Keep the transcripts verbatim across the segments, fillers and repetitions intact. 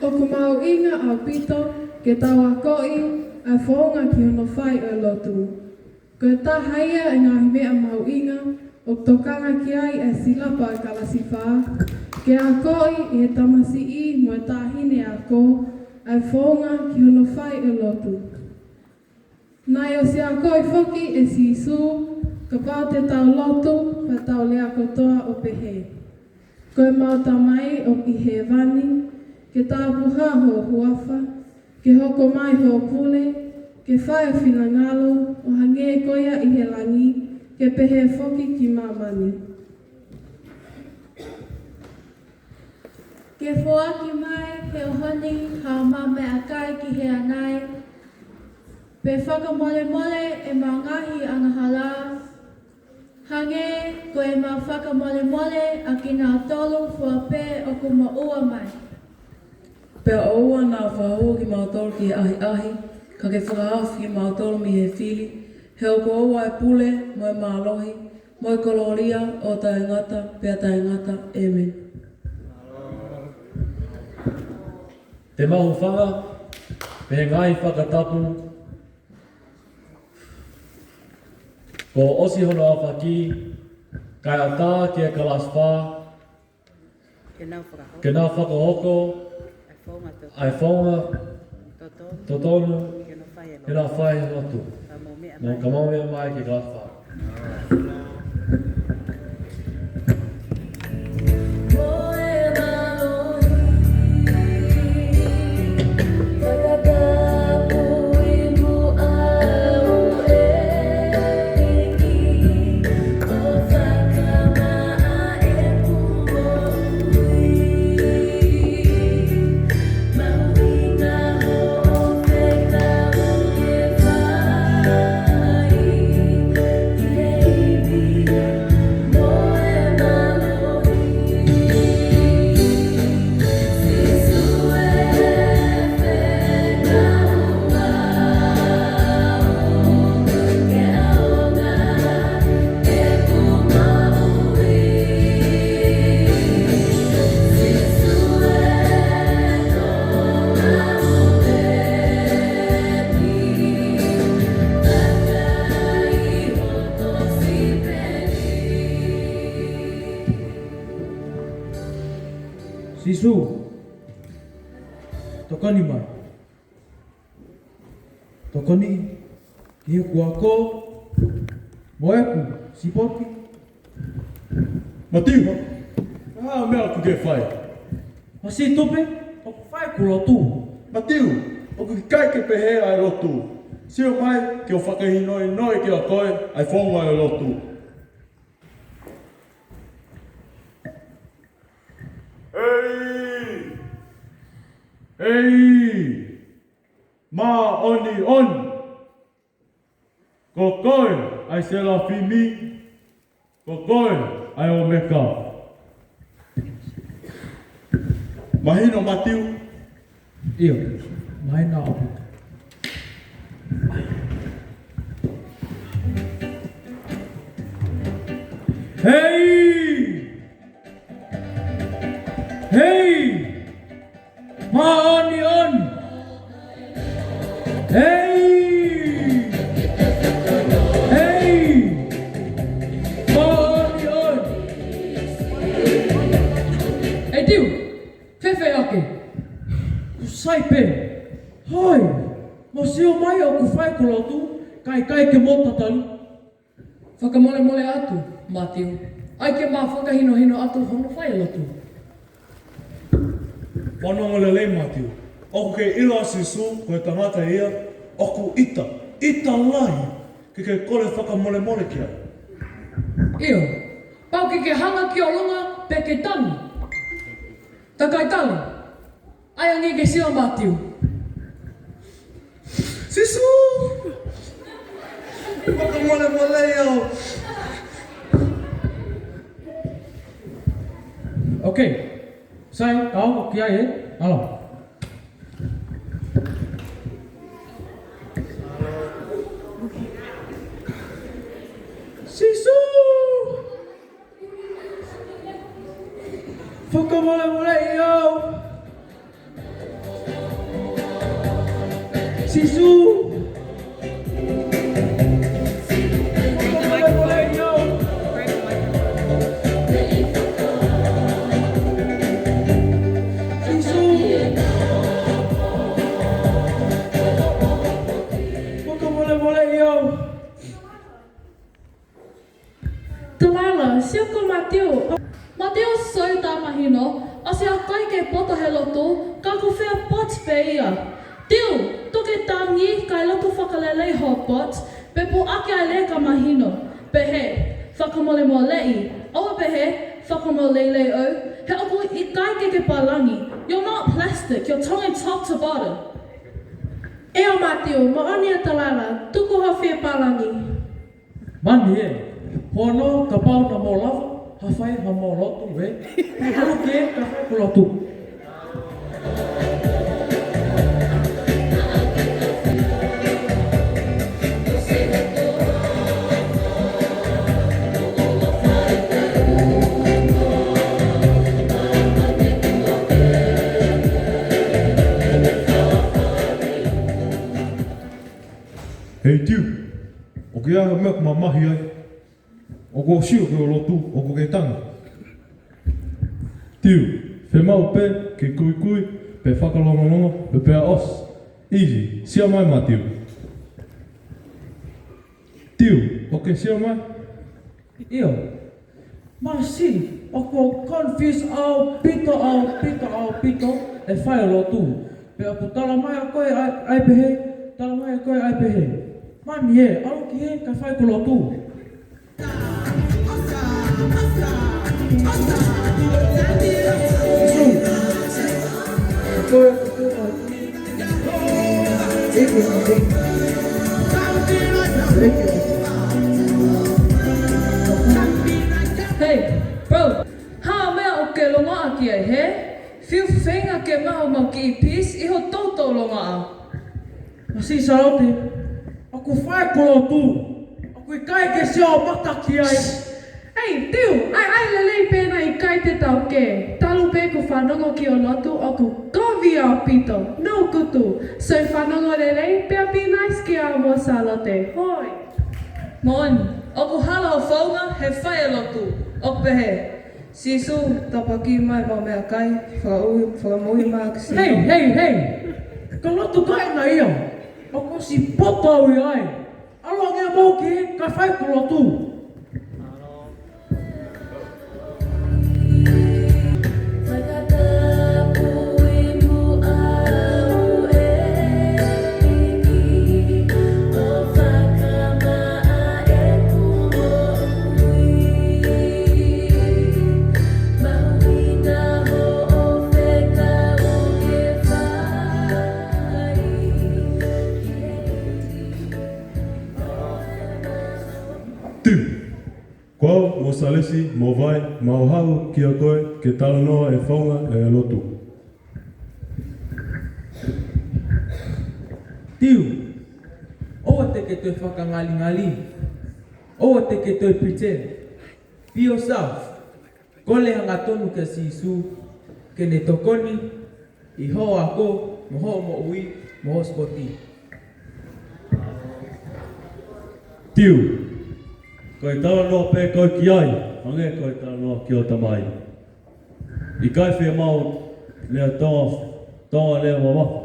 ʻOku mahuʻinga ʻaupito ke tau akoʻi ʻa e founga ki hono fai ʻo e lotu. Ko e taha ia e ngaahi meʻa mahuʻinga ʻoku tokanga ki ai ʻa e silapa ʻa e Kalasi Fā, ke akoʻi ʻe he tamasiʻi mo e taʻahine ako ʻa e founga ki hono fai ʻo e lotu. Naʻe ʻosi akoʻi foki ʻe Sīsū, kapau te tau lotu, pea tau lea kotoa ʻo pehē: Ko ʻemau Tamai ʻoku ʻi hēvani, ke tāpuhā ho huafa, ke hoko mai ho pule, ke fai ho finangalo, ʻo hangē ko ia ʻi he langi, ke pehē foki ki māmani. Ke foaki mai he ʻaho ni haʻamau meʻakai ki he ʻanai, pea fakamolemole ʻemau ngaahi angahala, hangē ko ʻemau fakamolemole ʻa kinautolu fua pē ʻoku moʻua mai. Pea ʻoua naʻa fakahū kimautolu ki he ʻahiʻahi, ka ke fakahaofi kimautolu mei he fili, he ʻoku ʻoʻou ʻa e pule, mo e mālohi, mo e kolōlia, ʻo taʻengata pea taʻengata. ʻĒmeni. Te mau hūfanga, pea ngaahi fakatapu, kuo ʻosi hono ʻaofaki, kae ʻatā ki he Kalasi Fā, ke nau fakahoko, ke nau fakahoko ʻa e founga totonu, totonu, ke nau fai ʻa e lotu. Ke nau fai ʻa e lotu. Ka mau meʻa mai. Ka mau meʻa mai ki he Kalasi Fā. Sīsū, tokoni mai. Tokoni ki heʻeku ako mo ʻeku sipoti. Mātiu, ʻa e meʻa ʻoku ke fai? Masiʻi tupe, ʻoku fai ʻeku lotu. Mātiu, ʻoku ʻikai ke pehē ʻa e lotu. Sio mai ke u fakahinohinoʻi kiate koe ʻa e founga ʻo e lotu. ʻEiki! ʻEiki! Māʻoniʻoni! Ko koe ʻa e Selafimi, ko koe ʻa e ʻOmeka. Mahino, Mātiu? ʻIo, mahino ʻaupito. ʻEiki! ʻEiki! Māʻoniʻoni! ʻEiki! ʻEiki! Māʻoniʻoni! ʻEiki! Fēfē ake? Kuo sai pē. Hai, mo sio mai ʻoku fai ʻeku lotu, kae ʻikai ke mo tatali. Fakamolemole atu, Mātiu. ʻAi ke ma fakahinohino atu hono fai lotu. Fanongo lelei, Mātiu. ʻOku ke ʻilo ʻa Sīsū ko e tangata ia ʻoku ʻita, ʻita lahi, ke ke kole fakamolemole ki ai. ʻIo, pau ke ke hanga ki ʻolunga pea ke tangi. Takai tali. ʻAi ange ke sio ʻa Mātiu. Sīsū! Fakamolemole au. Ok. Sai, ka hoko ki ai, ē? Mālō. Sīsū! Fakamolemoleʻi au. Sīsū. Sīsū. Fakamolemoleʻi au. Talala, sio ko Mātiu. Mātiu, sio ki he mahino, ʻosi ʻikai ke poto he lotu, ka ʻoku fie poti pē ia. Tiu, tuku e tangi kae lotu fakalelei hoʻo poti, pea puʻaki ai leva ka mahino. Pehē, fakamolemoleʻi, ʻoua pehē, fakamolemoleʻi au, he ʻoku ʻikai ke ke pālangi. You're not plastic, you're tongue and talk to bottom. ʻIo Mātiu, moʻoni ʻa Talala, tuku hoʻo fie pālangi. Mani ē, hono kapau naʻa mou lava ha fai haʻamou lotu ē. ʻAlu ki hē kae fai hoku lotu. Hei Tiu, ʻoku ʻi ai ha meʻa ʻoku mamahi ai? ʻOku ou sio ki hoʻo lotu, ʻoku ke tangi. Tiu, fiemaʻu pē ke kuikui, pea fakalongolongo, pea pea ʻosi. Easy, sio mai Mātiu. Tiu, ʻoku ke sio mai? ʻIo. Masi, ʻoku ou confuse ʻaupito, ʻaupito, ʻaupito, e fai lotu. Pea ʻoku tala mai ʻa koe ʻai, ʻai pehē, tala mai ʻa koe ʻai pehē. Mani ē, ʻalu ki hē kae fai hoku lotu. Hei, bro, ha meʻa ʻoku ke longoaʻa ki ai hē? Fiu feinga ke maʻu haʻamau kiʻi peace ʻi hoʻo toutou longoaʻa. Masi Sālote, ʻoku fai hoku lotu, ʻoku ʻikai ke sio mata ki ai. Ei, Tiu, ʻai, ʻai lelei pē naʻe ʻikai te tau kē. Talu pē ʻeku fanongo ki hoʻo lotu ʻoku kovi ʻaupito. No kutu, so fanongo lelei, pea be nice kia mo Sālote. Hoi. Moʻoni, ʻoku hala hoʻo founga he fai e lotu. ʻOku pehē, Sīsū, tāpuakiʻi mai ʻemau meʻakai, fakamoʻui, fakamoʻui mai ʻaki Sīsū. Hei, hei, hei. Ko e lotu ko ena ia. ʻOku ʻosi poto au ia ai. ʻAlu ange mo au ki hē kae fai hoku lotu. Tiu. Ko au mo Salesi mo Vai, mau haʻu kia koe ke talanoa e founga e lotu. Tiu, ʻoua te ke toe fakangalingali. ʻOua te ke toe pretend. Be yourself. Kole hangatonu kia Sīsū ke ne tokoni ʻi hoʻo ako, mo hoʻo moʻui, mo hoʻo sipoti. Tiu, ko e talanoa pē koe ki ai, hangē ko e talanoa ki hoʻo tamai. ʻIkai fiemaʻu lea Tonga, Tonga lea mamafa.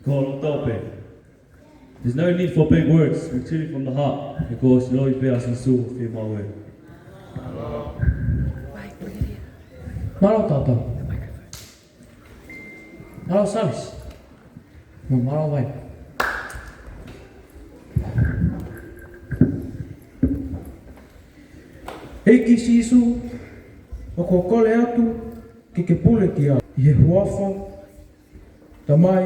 Ko e lotu pē. There's no need for big words. We're tuning from the heart. Because you know you bear us in soul, feel my way. Mālō Tata. Mālō Salis. Mo mālō Vai. ʻEiki Sīsū, ʻoku ou kole atu ke ke pule ki ai. ʻI he huafa Tamai,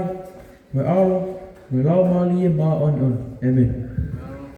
mo e ʻAlo, mo e Laumālie Māʻoniʻoni. ʻĒmeni.